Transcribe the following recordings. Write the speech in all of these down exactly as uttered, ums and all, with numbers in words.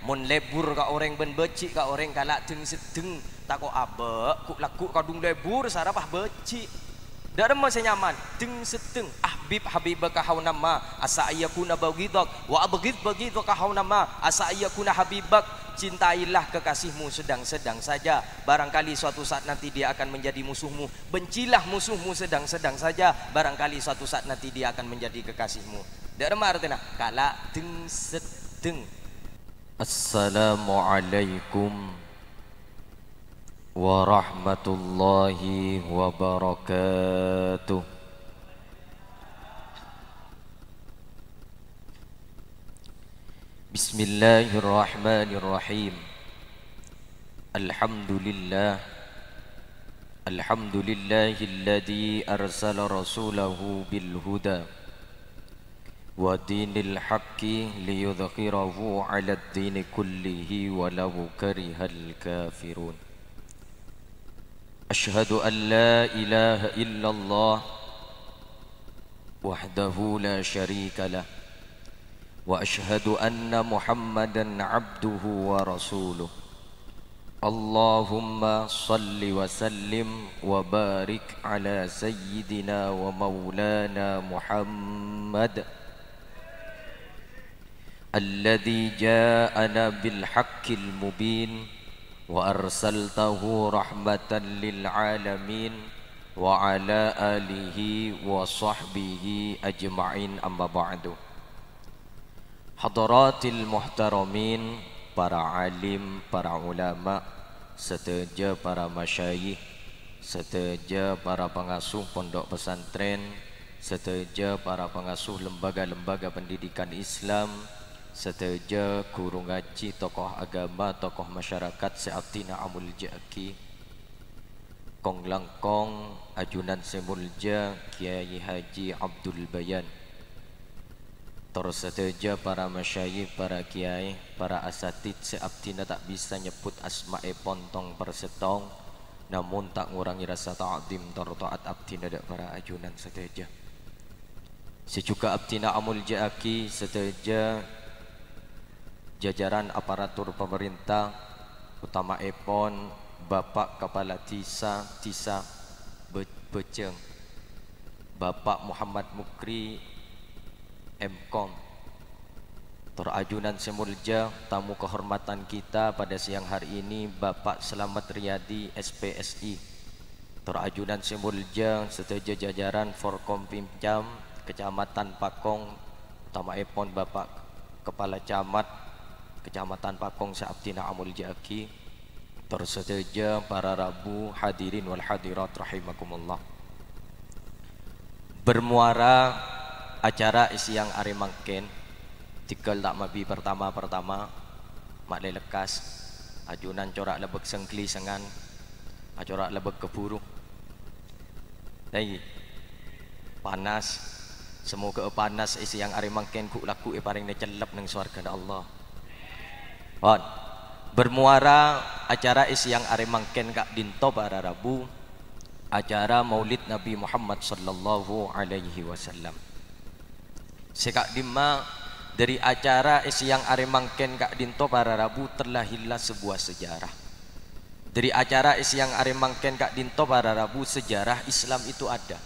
Mon lebur ka orèng bân bâji' ka orèng, kala' dheng-seddheng, tako' abâ', ghu'-lagghu' kadhung lebur, sara pas bâji'. Dâ' remma sè nyaman, dheng-seddheng, "Ahbib habibaka haunama, asa ayyakuna baghidak, wa abghid baghidaka haunama, asa ayyakuna habibak." Cintailah kekasihmu sedang-sedang saja, barangkali suatu saat nanti dia akan menjadi musuhmu. Bencilah musuhmu sedang-sedang saja, barangkali suatu saat nanti dia akan menjadi kekasihmu. Dâ' remma artèna, kala' dheng-seddheng. Assalamualaikum warahmatullahi wabarakatuh. Bismillahirrahmanirrahim. Alhamdulillah. Alhamdulillahilladzi arsala rasulahu bil huda wa dinil haqqi liyudhhirahu 'alad dini kullihi walau karihal kafirun. Asyhadu an la ilaha illallah wahdahu la syarika lah, wa asyhadu anna Muhammadan abduhu wa rasuluh. Allahumma shalli wa sallim wa barik ala sayyidina wa maulana Muhammad, alladzi ja'ana bil haqqil mubin, wa arsaltahu rahmatan lil alamin, wa ala alihi wa sahbihi ajma'in, amma ba'du. Hadaratil muhtaramin, para alim, para ulama, sadhâjâ para masyayikh, sadhâjâ para pangasuh pondhuk pesantren, sadhâjâ para pangasuh lembaga-lembaga pendidikan Islam, sadhâjâ ghuru ngajhi, tokoh agama, tokoh masyarakat sè abdhina amoljâ'aghi. Kong-langkong ajunan sè moljâ Kyai Haji Abdul Bayan. Tor sadhâjâ para masyayikh, para kyai, para asatidz sè abdhina ta' bisa nyebbhut asma'èpon tong-persèttong, namong ta' ngorangè rassa ta'dhim tor ta'at abdhina dâ' para ajunan sadhâjâ. Sè jhughân abdhina amoljâ'aghi sadhâjâ jajaran aparatur pamarènta, otama'èpon Bapa' Kapala Dhisa, Dhisa Bâ-, Bâjâng, Bapa' Muhammad Mukri, M Kom. Tor ajunan sè moljâ, tamu kehormatan kita pada siang hari ini, Bapa' Slamet Riyadi, S P S I. Tor ajunan sè moljâ, sadhâjâ jajaran Forkompimcam Kecamatan Pakong, otama'èpon Bapa' Kepala Camat Kecamatan Pakong sè abdhina amoljâ'aghi. Tor sadhâjâ para rabu, hadirin wal hadirat rahimakumullah. Bermuara acara è sèyang arè mangkèn, dhigghâl ta' mabi partama-partama, ma'lè lekkas, ajunan cora' lebbek sèng-ghâlisangan, acora' lebbek kabhuru. Lagi panas. Semoga panas è sèyang arè mangkèn ghu'-lagghu' èparèngana cellep neng sowargana Allah. Pon. Bermuara acara è sèyang arè mangkèn ka'dinto para rabu, acara Maulid Nabi Muhammad sallallahu alaihi wasallam. Sè ka'dimma, dâri acara è sèyang arè mangkèn ka'dinto para rabu terlahirlah sebuah sejarah. Dâri acara è sèyang arè mangkèn ka'dinto para rabu sejarah Islam itu ada.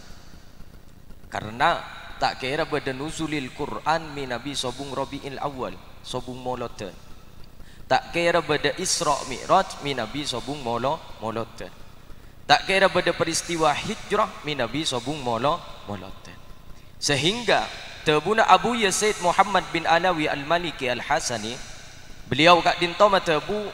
Karena ta' kèra bâdâ nuzulil Qur'an mènabi sobung Rabi'il Awal, sobung Molodhân. Ta' kèra bâdâ Isra Mi'raj mènabi sobung Molo-, Molodhân. Ta' kèra bâdâ peristiwa hijrah mènabi sobung Molo-, Molodhân. Sehingga dhâbuna Abu Yazid Muhammad bin Alawi Al-Maliki Al-Hasani, beliau ka'dinto madhâbu,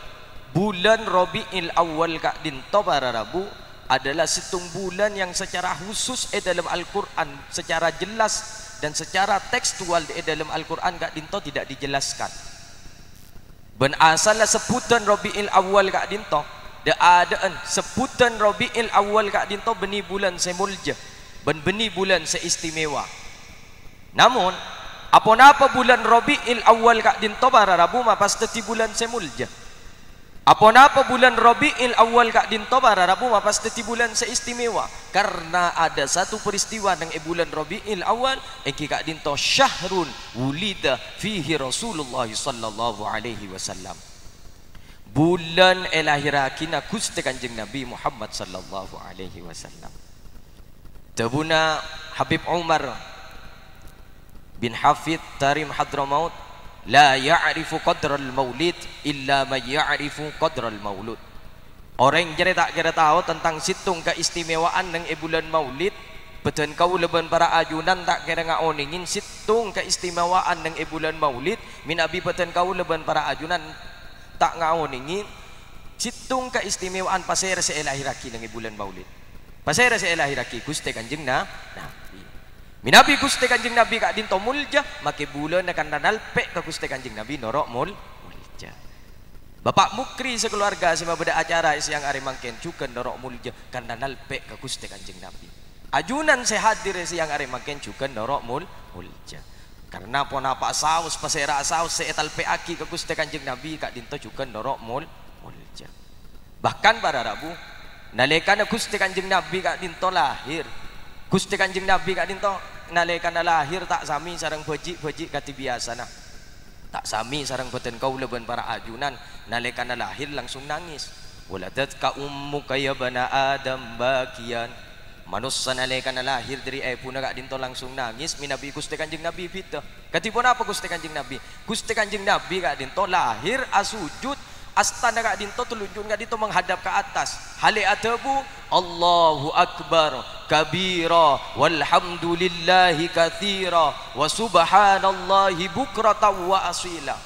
bulân Rabi'il Awal ka'dinto para rabu adalah sèttong bulân yang secara khusus è dalam Al-Qur'an, secara jelas dan secara tekstual è dalam Al-Qur'an ka'dinto tidak dijelaskan. Bân asalla sebbhudhân Rabi'il Awal ka'dinto, dâ'-adâ'ân sebbhudhân Rabi'il Awal ka'dinto bânnè bulân sè molja bân bânnè bulân sè istimewa. Namong, aponapa bulân Rabi'il Awal ka'dinto para rabu ma' pas dhâddhi bulân sè molja? Aponapa bulân Rabiul Awal ka'dinto para rabu ma' pas dhâddhi bulân sè istimewa? Karna ada satu peristiwa neng è bulân Rabiul Awal, èngghi ka'dinto syahrun wulida fihi Rasulullah sallallahu alaihi wasallam. Bulân èlahèrraghina Ghustè Kanjeng Nabi Muhammad sallallahu alaihi wasallam. Dhâbuna Habib Umar bin Hafid Tarim Hadramaut, "La ya'rifu qadral maulid illa man ya'rifu qadral maulud." Orèng jârèya ta' kèra tao tentang sèttong kaistimewaan neng è bulân Maulid. Bâdân kaulâ bân para ajunan ta' kèra ngaonèngè sèttong kaistimewaan neng è bulân Maulid, mènabi bâdân kaulâ bân para ajunan ta' ngaonèngè sèttong kaistimewaan pasèra sè èlahèrraghi neng è bulân Maulid. Pasèra sè èlahèrraghi Ghustè Kanjeng Na-, Nabi. Mènabi Ghustè Kanjeng Nabi ka'dinto molja, makè bulânna kanna nalpè' ka Ghustè Kanjeng Nabi noro' mol-, molja. Bapa' Mukri sakalowarga sè mabâdâ acara è sèyang arè mangkèn jhughân noro' molja, kanna nalpè' ka Ghustè Kanjeng Nabi. Ajunan sè hadir è sèyang arè mangkèn jhughân noro' mol-, molja. Karna ponapa'a saos, pasèra'a saos sè ètalpè'aghi ka Ghustè Kanjeng Nabi ka'dinto jhughân noro' mol-, molja. Bahkan para rabu, nalèkana Ghustè Kanjeng Nabi ka'dinto lahir. Ghustè Kanjeng Nabi ka'dinto nalèkana lahir ta' samè sareng bhâji'-bhâji' kadhi biyasana. Ta' samè sareng bâdân kaulâ bân para ajunan, nalèkana lahir langsung nangès. "Waladatka ummuka ya bana Adam bakiyan." Manossa nalèkana lahir dâri èbhuna ka'dinto langsung nangès, mènabi Ghustè Kanjeng Nabi bhidhâ. Kadhi ponapa Ghustè Kanjeng Nabi? Ghustè Kanjeng Nabi ka'dinto lahir asujud, astana ka'dinto telunju'na ka'dinto menghadap ka attas. Halè adhâbu, "Allahu Akbar kabira, walhamdulillahi katsira, wa subhanallahi bukratan wa asila."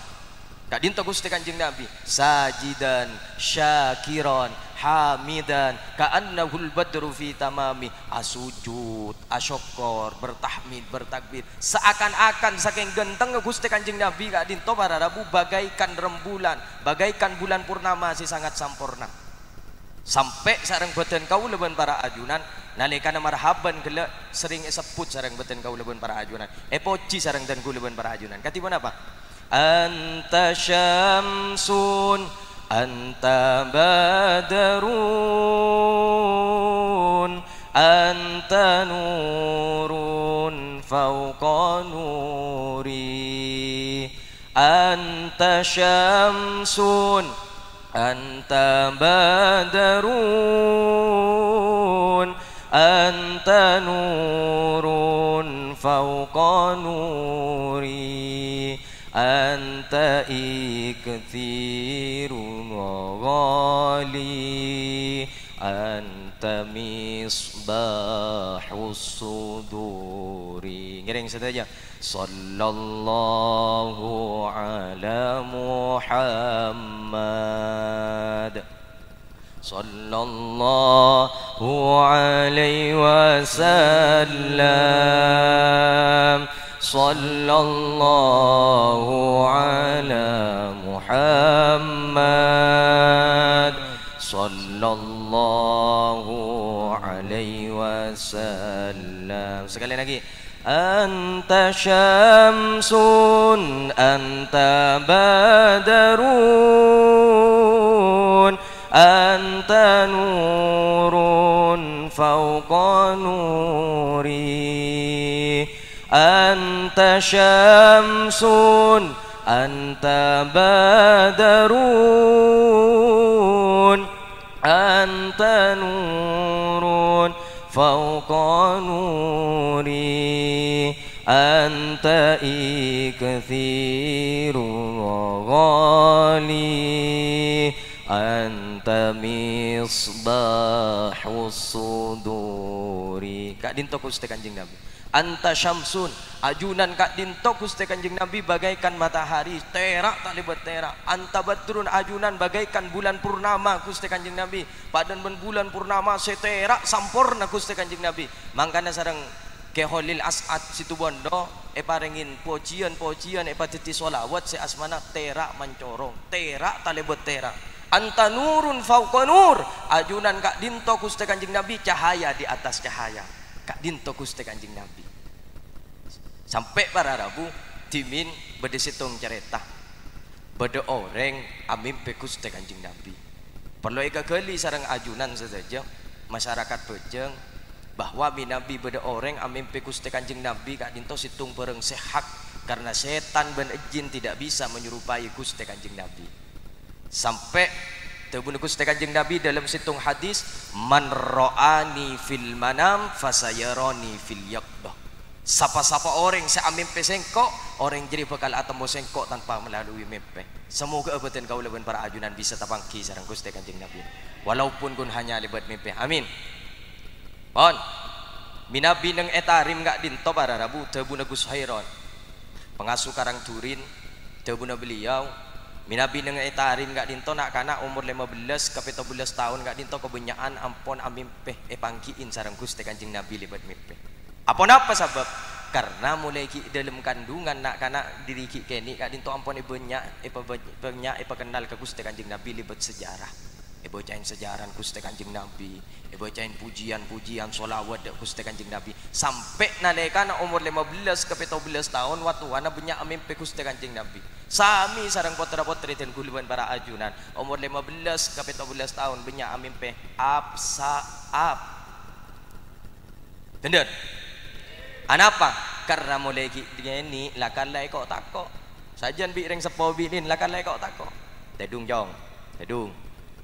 Ka'dinto Ghustè Kanjeng Nabi, sajidan, syakiran, hamidan, ka'annahul badru fi tamami, asujud, asokkor, bertahmid, bertakbir. Seakan-akan sakèng ganthengnga Ghustè Kanjeng Nabi ka'dinto para rabu bagaikan rembulan, bagaikan bulan purnama sè sangat samporna. Sampè' sareng bâdân kaulâ bân para ajunan, nalèkana marhaban ghellâ' serrèng èsebbhut sareng bâdân kaulâ bân para ajunan, èpojhi sareng dân kaulâ bân para ajunan. Kadhi ponapa? Anta syamsun, anta badrun, anta nurun fauqa nuri. Anta syamsun, anta badrun, anta nurun fauqa nuri. Anta ikthirul ghali, anta misbahus suduri. Ngèrèng sadhâjâ. Sallallahu ala Muhammad. Sallallahu alaihi wasallam. Sallallahu ala Muhammad. Sallallahu alaihi wasallam. Sekali lagi. Anta syamsun, anta badrun, anta nurun fauqa nuri. Anta syamsun, anta badrun, anta nurun fauqa nuri, anta ikthirul ghali, anta misbahus suduri. Ka'dinto Ghustè Kanjeng Nabi. Anta syamsun, ajunan ka'dinto Ghustè Kanjeng Nabi bagaikan matahari, tèra' talèbât tèra'. Anta badrun, ajunan bagaikan bulan purnama Ghustè Kanjeng Nabi. Padâna bân bulan purnama sè tèra' samporna Ghustè Kanjeng Nabi. Mangkana sareng Kè Kholil As'ad Situbondo èparèngè pojhiyân-pojhiyân èpadhâddhi sholawat sè asmana tèra' mancorong, tèra' talèbât tèra'. Anta nurun fauqa nur, ajunan ka'dinto Ghustè Kanjeng Nabi cahaya di atas cahaya. Ka'dinto Ghustè Kanjeng Nabi. Sampè' para rabu, dhimèn bâdâ sèttong carèta. Bâdâ orèng amèmpè Ghustè Kanjeng Nabi. Parlo èkaghâli sareng ajunan sadhâjâ, masyarakat Bhâjâng, bahwa mènabi bâdâ orèng amèmpè Ghustè Kanjeng Nabi ka'dinto sèttong bhârâng sè hak, karena sètan bân jin tidak bisa menyerupai Ghustè Kanjeng Nabi. Sampè' dhâbuna Ghustè Kanjeng Nabi dâlem sèttong hadis, "Man ra'ani fil manam fasayarani fil yaqdah." Pa-sapa orèng sè amèmpè sèngko', orèng jârèya bhâkal atemmo sèngko' tanpa melalui mèmpè. Samoghâ bâdân kaulâ bân para ajunan bisa tapangghi sareng Ghustè Kanjeng Nabi, walaupun ghun hanya lèbât mèmpè. Amin. Pon. Mènabi nèng è Tarim ka'dinto para rabu, dhâbuna Gus Khairon, pengasuh Karangdurin, dhâbuna beliau, mènabi nèng è Tarim ka'dinto na'-kana' omor lèma bellâs ka pètto bellâs taon ka'dinto kabânnya'an ampon amèmpè èpanggi'in sareng Ghustè Kanjeng Nabi lèbât mèmpè. Aponapa sabâb? Karna molaè ghi' dâlem kandungan na'-kana' dâri ghi' kènè' ka'dinto ampon èbânnya', èpabân-, bânnya' èpakennal ka Ghustè Kanjeng Nabi lèbât sejarah. Èbâcaèn sejarah Ghustè Kanjeng Nabi, èbâcaèn pujian-pujian, sholawat dâ' Ghustè Kanjeng Nabi. Sampè' nalèkana omor lèma bellâs ka pètto bellâs taon, wattowana bânnya' amèmpè Ghustè Kanjeng Nabi. Samè sareng pottra-pottrè dân kaulâ bân para ajunan, omor lèma bellâs ka pètto bellâs taon bânnya' amèmpè ap-sa'ap. Bhender? Anapa? Karna molaè ghi' kènè' la kala èko'-tako'. Sajân bi' rèng seppo binèn la kala èko'-tako'. Tèdung, Cong. Tèdung.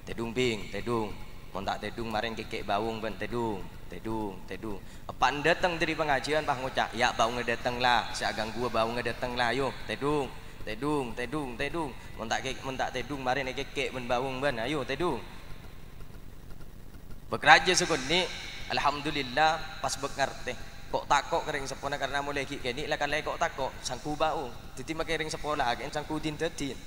Tèdung, Bhing. Tèdung. Mon ta' tèdung, marèn kèkè' bâung bân tèdung. Tèdung, tèdung. Eppa'na dâteng dâri pangajiân, pas ngoca', "Ya', bâungnga dâteng la. Sè aghângguwâ bâungnga dâteng la. Ayo, tèdung. Tèdung, tèdung, tèdung." Mon ta' kè-, mon ta' tèdung, marèn èkèkè' bân bâung bân. Ayo, tèdung. Bâk rajâ sakonè', alhamdulillah, pas bâk ngartè. Ko'-tako' ka rèng seppona karna molaè ghi' kènè' la kala èko'-tako', sangko bâung. Dhâddhi makè rèng seppo lakè'en sangko din-dhâddhin.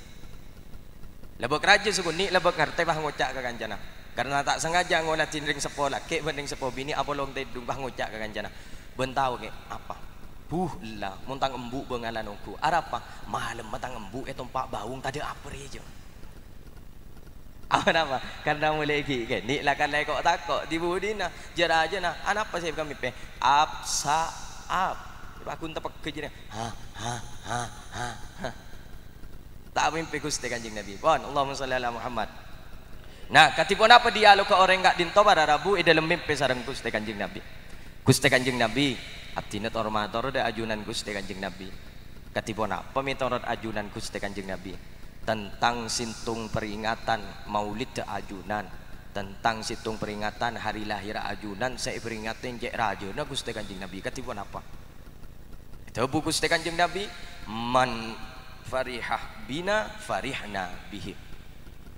La bâk rajâ sakonè' la bâk ngartè pas ngoca' ka kancana. Karna ta' sangajâ ngoladhi rèng seppo lakè' bân rèng seppo binè' apolong tèdung pas ngoca' ka kancana. "Bân tao, Kè', apa?" "Buh, ella, mon tang embu' bângalla ongghu." "Arapa?" "Malemma tang embu' ètompa' bâung tadâ' aprè, Cong." Anapa? Karna molaè ghi' kènè' la kala èko'-tako', di-budina, jâ-rajâna, anapa sè èkamèmpè? Ap-sa'ap. Paggun tepegghâ jârèya. Ha, ha, ha, ha, ha. Ta' mèmpè Ghustè Kanjeng Nabi. Pon, Allahumma shalli ala Muhammad. Nah, kadhi ponapa dialogga orèng ka'dinto para rabu è dâlem mèmpè sareng Ghustè Kanjeng Nabi? Ghustè Kanjeng Nabi, abdhina tor-mator dâ' ajunan Ghustè Kanjeng Nabi. Kadhi ponapa mètorot ajunan Ghustè Kanjeng Nabi? Tentang sèttong peringatan maulidda ajunan, tentang sèttong peringatan hari lahir ajunan sè èperingati cè' rajâna Ghustè Kanjeng Nabi. Kadhi ponapa? Dhâbu Ghustè Kanjeng Nabi, "Man fariha bina farihna bihi."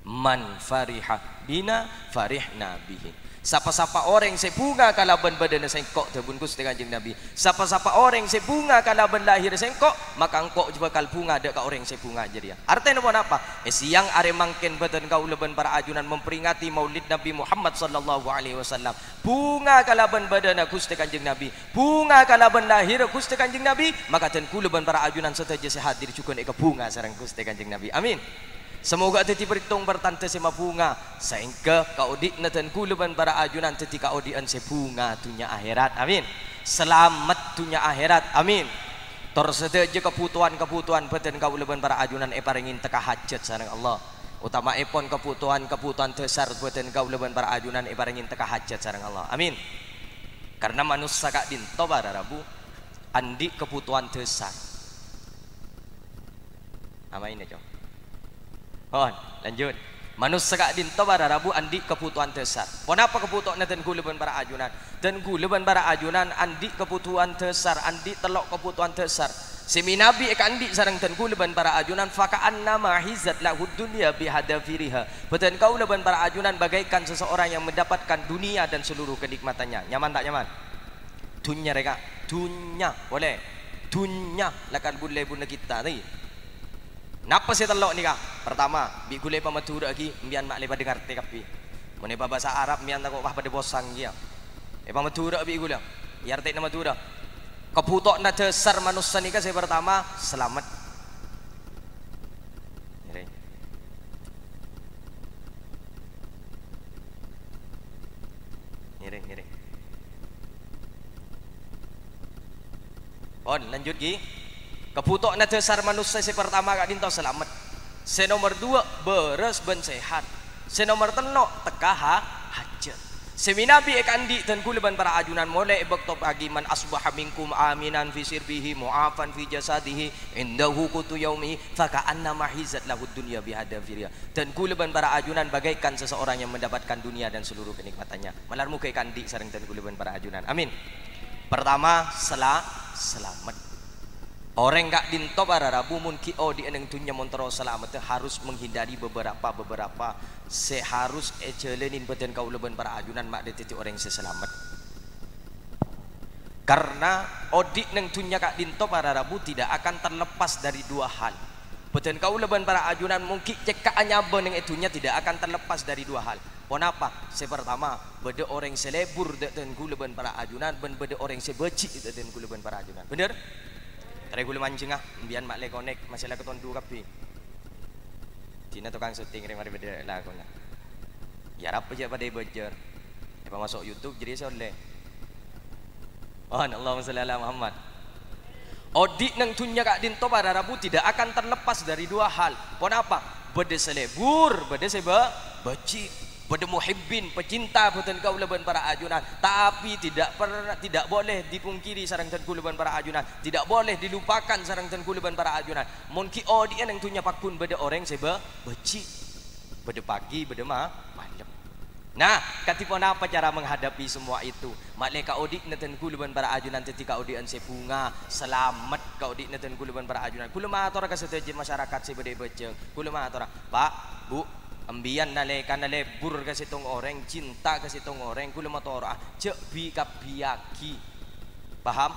"Man fariha bina farihna bihi." "Sapa-sapa orèng sè bhunga kalabân bâdâna sèngko'," dhâbuna Ghustè Kanjeng Nabi, "Sapa-sapa orèng sè bhunga kalabân lahir sèngko', maka engko' bhâkal bhunga dâ' ka orèng sè bhunga jârèya." Artèna ponapa? È sèyang arè mangkèn bâdân kaulâ bân para ajunan memperingati Maulid Nabi Muhammad sallallahu alaihi wasallam. Bhunga kalabân bâdâna Ghustè Kanjeng Nabi. Bhunga kalabân lahirra Ghustè Kanjeng Nabi, maka dân kaulâ bân para ajunan sadhâjâ sè hadir jhughân èkabhunga sareng Ghustè Kanjeng Nabi. Amin. Samoghâ dhâddhi parèttong partandhâ sè mabhunga, saèngghâ kaodi'na dân kaulâ bân para ajunan dhâddhi kaodi'ân sè bhunga dhunnya akhèrat. Amin. Salamet dhunnya akhèrat. Amin. Tor sadhâjâ kabhutowan-kabhutowan bâdân kaulâ bân para ajunan èparèngè teka hajhât sareng Allah. Otama'èpon kabhutowan-kabhutowan dhâsar bâdân kaulâ bân para ajunan èparèngè teka hajhât sareng Allah. Amin. Karna manossa ka'dinto para rabu andi' kabhutowan dhâsar. Amaina, Cong. Pon, lanjut. Manossa ka'dinto para rabu andi' kabhutowan dhâsar. Ponapa kabhutowanna dân kaulâ bân para ajunan? Dân kaulâ bân para ajunan andi' kabhutowan dhâsar, andi' tello' kabhutowan dhâsar. Sè mènabi èkaandi' sareng dân kaulâ bân para ajunan, "Faka'annama hizat lahud dunya bihadafiriha." Bâdân kaulâ bân para ajunan bagaikan seseorang yang mendapatkan dunia dan seluruh kenikmatannya. Nyaman ta' nyaman? Dhunnya rèya, Ka'. Dhunnya, polè. Dhunnya, la kalbun lebunna kita, tè. Napa sè tello' nèka? Partama, bi' kaulâ èpamadhurâ'aghi, empèyan ma' lè padâ ngartè kabbhi. Mon èpabhâsa Arab, empèyan tako' pas padâ posang kèya. Èpamadhurâ bi' kaulâ. Iyâ artèna Madhurâ. Kabhutowanna dhâsar manossa nèka sè partama, salamet. Ngèrèng. Ngèrèng, ngèrèng. Pon, lanjut, ghi. Kabhutowanna dhâsar manossa sè partama ka'dinto salamet. Sè nomer duwâ', bârâs bân sehat. Sè nomer tello', tekka ha-, hajhât. Sè mènabi èkaandi' dân kaulâ bân para ajunan molaè è bâkto pagi, "Man asbaha minkum aminan fi sirbihi, mu'afan fi jasadihi, indahu qutu yaumihi, faka'annama hizat lahud dunya bihadzafiriha." Dân kaulâ bân para ajunan bagaikan seseorang yang mendapatkan dunia dan seluruh kenikmatannya. Malar moghâ èkaandi' sareng dân kaulâ bân para ajunan. Amin. Pertama, sela-, selamet. Orèng ka'dinto para rabu mon ghi' odi'â neng dhunnya mon terro salamet, harus menghindari beberapa-beberapa sè harus èjhâlânin bâdân kaulâ bân para ajunan ma' dhâddhi orèng sè salamet. Karena odi' neng dhunnya ka'dinto para rabu tidak akan terlepas dari dua hal. Bâdân kaulâ bân para ajunan mon ghi' cekka'a nyabâ neng è dhunnya tidak akan terlepas dari dua hal. Ponapa? Sè partama, bâdâ orèng sè lebur dâ' dân kaulâ bân para ajunan, bân bâdâ orèng sè bâji' dâ' dân kaulâ bân para ajunan. Bhender? Tarè kaulâ manjhengnga, embiyan ma' lè-konèk, masè la katondhu kabbhi. Dina tokang syuting rè marè bâdâ lakona. Iyâ, arapa jhâ' padâ èbâjâr. Èpamaso' YouTube, jârèya sè ollè. Mohon, Allahumma sholli ala Muhammad. Odi' neng dhunnya ka'dinto para rabu tidak akan terlepas dari dua hal. Ponapa? Bâdâ sè lebur, bâdâ sè bâ-, bâji'. Bâdâ muhibbin, pecinta bâdân kaulâ bân para ajunan. Tapi tidak pernah, tidak boleh dipungkiri sareng dân kaulâ bân para ajunan. Tidak boleh dilupakan sareng dân kaulâ bân para ajunan. Mon ghi' odi'â neng dhunnya pagghun bâdâ orèng sè bâ-, bâji'. Bâdâ pagi, bâdâ ma-, malem. Nah, kadhi ponapa cara menghadapi semua itu? Ma' lè kaodi'na dân kaulâ bân para ajunan dhâddhi kaodi'ân sè bhunga, salamet kaodi'na dân kaulâ bân para ajunan. Kaulâ mator ka sadhâjâ masyarakat sè bâdâ è bâjâng. Kaulâ matora, "Pa', Bu', embiyan nalèkana lebur ka sèttong orèng, cinta ka sèttong orèng, kaulâ matoro'a, jhâ' bi-, kabbhiyâghi." Paham?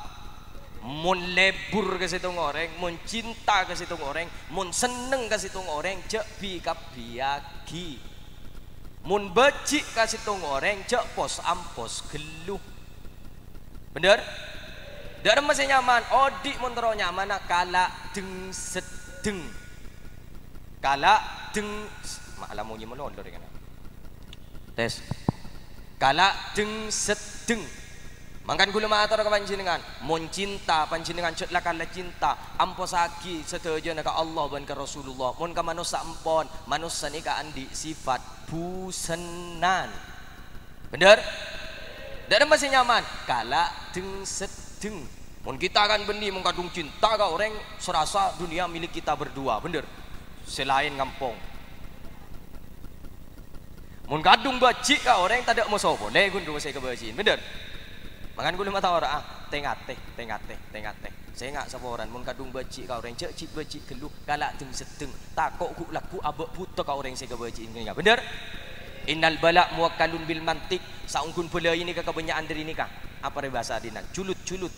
Mon lebur ka sèttong orèng, mon cinta ka sèttong orèng, mon senneng ka sèttong orèng, jhâ' bi-, kabbhiyâghi. Mon bâji' ka sèttong orèng, jhâ' pos-ampos ghâllu. Bhender? Dâ' remma sè nyaman, odi' mon terro nyamana kala' deng-seddheng. Kala' deng-, ma' la monye malolo rè kana. Tes. Kala' deng-seddheng. Mangkana kaulâ mator ka panjhennengngan, mon cinta panjhennengngan jhâ' la-kala cinta, amposaghi sadhâjâna ka Allah bân ka Rasulullah. Mon ka manossa empon, manossa nèka andi' sifat busennan. Bhender? Dâ' remma sè nyaman? Kala' deng-seddheng. Mon kita kan bânnè, mon kadhung cinta ka orèng, serasa dunia milik kita berdua, bhender? Sè laèn ngampong. Mon kadhung bâji' ka orèng, tadâ' moso polè ghun rowa sè èkabâji'in, bhender? Mangkana kaulâ matoro'a, tè-ngatè, tè-ngatè, tè-ngatè. Sènga' saporana, mon kadhung bâji' ka orèng, jhâ' jhi' bâji' ghâllu, kala' deng-seddheng. Tako' ghu'-lagghu' abâ' buta ka orèng sè èkabâji'in kèya, bhender? Innal bala' muwakkalun bil mantiq, saongghuna bâlâi nèka kabânnya'an dâri nèka. Apa rè bhâsa dinna'? Julut-julut.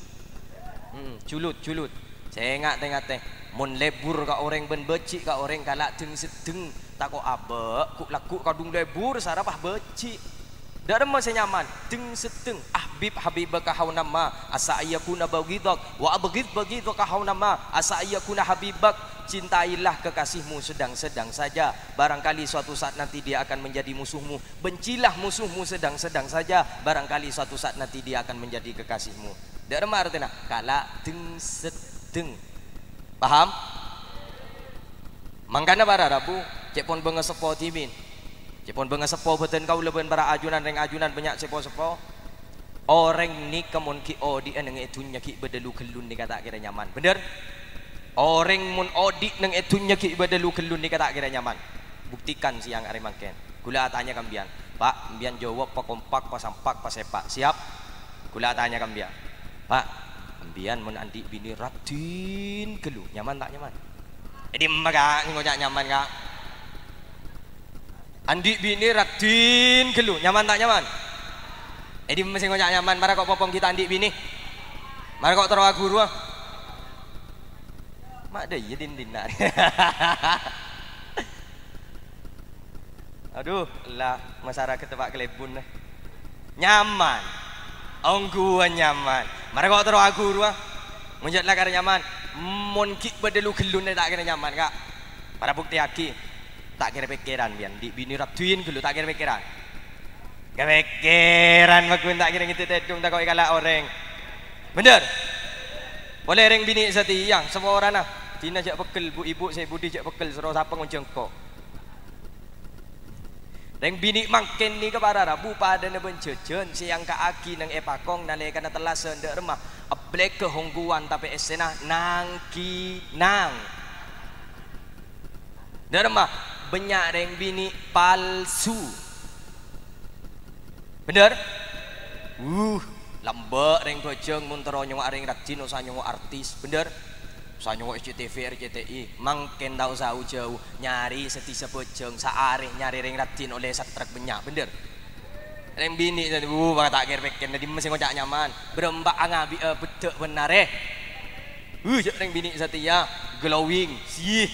Hmm, julut-julut. Sènga' tè-ngatè. Mon lebur ka orèng bân bâji' ka orèng kala' deng-seddheng, tako' abâ', ghu'-lagghu' kadhung lebur, sara pas bâji'. Dâ' remma sè nyaman? Deng-seddheng. Ahbib habibaka haunama, asa ayyakuna baghidak, wa abghid baghidaka haunama, asa ayyakuna habibak. Cintailah kekasihmu sedang-sedang saja, barangkali suatu saat nanti dia akan menjadi musuhmu. Bencilah musuhmu sedang-sedang saja, barangkali suatu saat nanti dia akan menjadi kekasihmu. Dâ' remma artèna? Kala' deng-seddheng. Paham? Mangkana para rabu, cè' pon bângaseppo dhimèn. Cè' pon bângaseppo bâdân kaulâ bân para ajunan, rèng ajunan bânnya' sè po-seppo. Orèng nèka mon ghi' odi'â neng è dhunnya ghi' bâdâ lu-ghâllun nèka ta' kèra nyaman. Bhender? Orèng mon odi' neng è dhunnya ghi' bâdâ lu-ghâllun nèka ta' kèra nyaman. Buktikan sèyang arè mangkèn. Kaulâ atanya ka embiyan, Pa', embiyan jâwâb pakompak, pasampak, pasepa'. Siap? Kaulâ atanya ka embiyan, Pa', embiyan mon andi' binè raddhin ghâllu, nyaman ta' nyaman? È dimma, Ka', sè ngoca' nyaman, Ka'? Andi' binè raddhin ghâllu, nyaman ta' nyaman? È dimma sè ngoca' nyaman, mara ko' popong ghi' ta' andi' binè. Mara ko' terro aghuru, ah. Ma' dâ' iyâ din-dinna'. Adhu, la, masyarakat tempat kalèbun, eh. Nyaman. Ongghuwân nyaman. Mara ko' terro aghuru, ah. Mon jhâ' lakar nyaman. Mon ghi' bâdâ lu-ghâlluna ta' kèra nyaman, Ka'. Para buktèyaghi. Ta' kèra pèkkèran, biyan. Andi' binè raddhin ghâllu, ta' kèra pèkkèran. Kapèkkèran, pagghun ta' kèra ngèdhing tèdung, tako' èkala' orèng. Bhender? Polè rèng binè' satèya, saporana. Dina jhâ' peggel, bu-ibu sè budi jhâ' peggel, soro sapa ngonjhâ engko'. Rèng binè' mangkèn nèka para rabu padâna bân jhâjhân sè èangka'aghi neng è pakong nalèkana tellasa, dâ' remma ebbhâlègghâ hongguwan tapè essèna nang-kinang. Dâ' remma bânnya' rèng binè' palsu. Bhender? Wuh, lambâ' rèng bhâjâng mon terro nyongngo'a rèng raddhin, osa nyongngo' artis. Bhender? Osa nyongngo' S C T V, R C T I. Mangkèn ta' osa jâu-jâu, nyarè sè dhisa bhâjâng, saarè nyarè rèng raddhin ollè satrek bânnya'. Bhender? Rèng binè', wuh, bâ' ta' kèr-pèkkèr, dimma sè ngoca' nyaman. Bârâmpa angabi'â bheddhâ' bân arè. Wuh, jhâ' rèng binè' satèya, glowing, sih.